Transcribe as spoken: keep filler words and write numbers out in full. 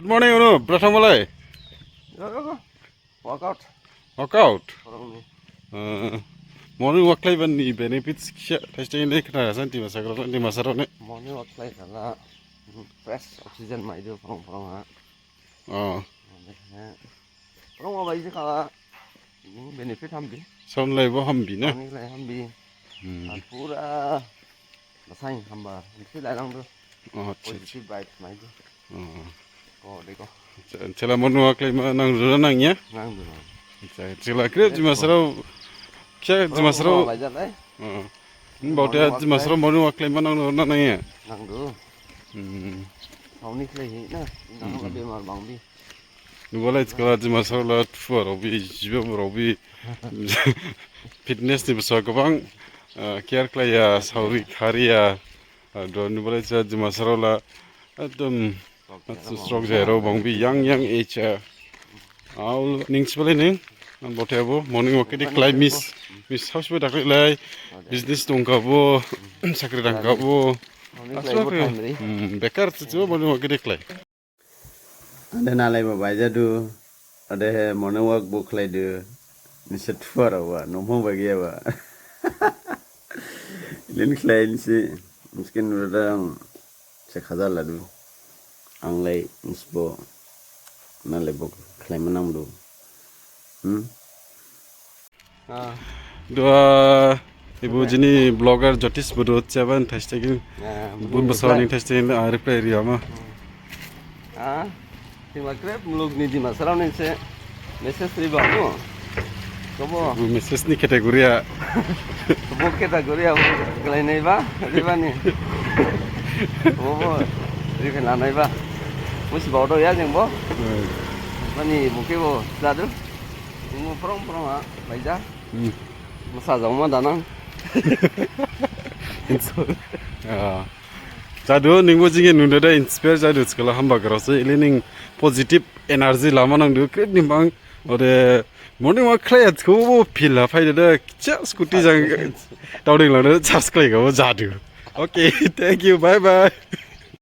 Morning, Unu, bratham malai. Workout. Workout? Morning walk khlaibani benefits kisa thaiste ne khna san Dimasarao ne. Morning walk khlaikhala fresh oxygen maidu phorong phorong ha. Oh. Phorong ma baiji khala benefit hambi. Sound lai bo hambi na? Sound lai hambi. Hmm. Ar pura basai hamba. Misi lai langdu. Oh, acha, acha. Positive vibes maidu. Oh. Ko de ko. Acha, chela morning walk khlaima nangdu na nangya? Nangdu na. Acha, chela khrip Dimasarao. Kya Dimasarao? Baija lai. Oh. Nini baothai Dimasarao morning walk khlaima nangdu na nangya? Nangdu. Hmm. Saoni khlaihi na. Nangla bemar bangbi. Nubalai thikhala Dimasarao la thuarao bi, jiba morao bi. Fitness ni bwsa gabang, ah, care khlaiya, saori khariya. Ah, do nubalai thikhala Dimasarao la ekdom stroke jayarao bangbi young, young age, ah. Aul ning sibalai ning. Ang baothai bo morning walk khe de khlai miss. Miss house bo da khlailai. Business dongkhabo, sakri dangkhabo. Morning walk khe bo time ri. Hmm, bekar thibo morning walk khe de khlai. Ade nalai bo baijadu, ade he morning walk bo khlaidu, nisi thuarao ba, nongphang ba giyaba. Lin khlai nisi, miskin nurada ang se khaja ladu. Ang lai nisi bo, nalai bo khlaima nangdu. Hmm? Ah. Duha, ibu jini blogger Jyotish Bodo chaban thaisthagin. Ah, bun bwsa ning thaisthagin, ah, reply riyama. Ah, tingla khrip muluk ni Dimasarao ning se message riba mo. Kobo. Bu message ni category ya. Bu category ya, bu khlai naiba, riba ni. Kobo, riba la naiba. Musi baodo ya jengbo. Hmm. Mani bu khe bo, jadu. Nungbo phorong phorong ha, baija. Hmm. Masa jangma danang. Ah. Jadu, ningbo jingkhe nudada inspire jadu, thikhala hamba grao se, ile ning positive energy lama nangdu, khrip ni bang, ode morning walk khlaiya, thikhala bo feel ha phaidada, kisa scooty jang, dauding langdada, charge khlaikhabo jadu. Okay, thank you, bye bye.